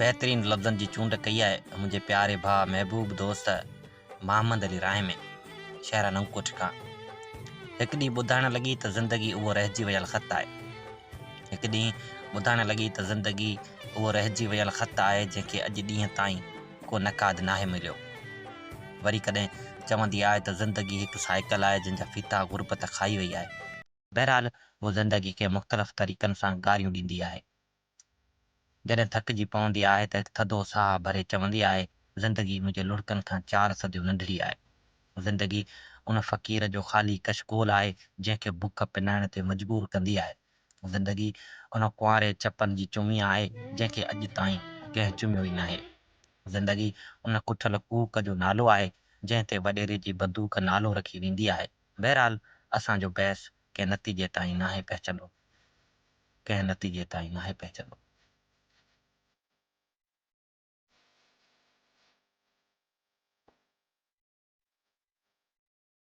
بهترين لفظن جي چونڊ ڪئي آهي منهنجي پياري ڀاء محبوب دوست محمد علي راهمي شهر نئون ڪوٽ کان. هڪ ڏينهن ٻڌائڻ لڳي ته زندگي اهو رهجي ويل خط آهي. هڪ ڏينهن ٻڌائڻ لڳي ته زندگي اهو رهجي ويل خط آهي جنهن کي اڄ ڏينهن تائين ڪو نقاد ناهي مليو. وري ڪڏهن چوندي آهي ته زندگي هڪ سائيڪل آهي جنهن جا ڦيٿا غربت کائي وئي آهي. بهرحال هوء زندگي کي مختلف طريقن سان گاريون ڏيندي آهي. جڏهن ٿڪجي پوندي آهي ته هڪ ٿڌو ساهه ڀري چوندي آهي، زندگي منهنجي لڙڪن کان چار صديون ننڍڙي آهي. زندگي ان فقير جو خالي ڪشڪول آهي، جنهن کي بک پنائڻ تي مجبور ڪندي آهي. زندگي ان ڪنواري چپن جي چمي آهي، جنهن کي اڄ تائين ڪنهن چميو ئي ناهي. زندگي ان ڪٺل ڪوڪ جو نالو آهي، جنهن تي وڏيري جي بندوق نالو رکي ويندي آهي. بهرحال اسان جو بحث ڪنهن نتيجي تائين ناهي پهچندو. ڪنهن نتيجي تائين ناهي پهچندو.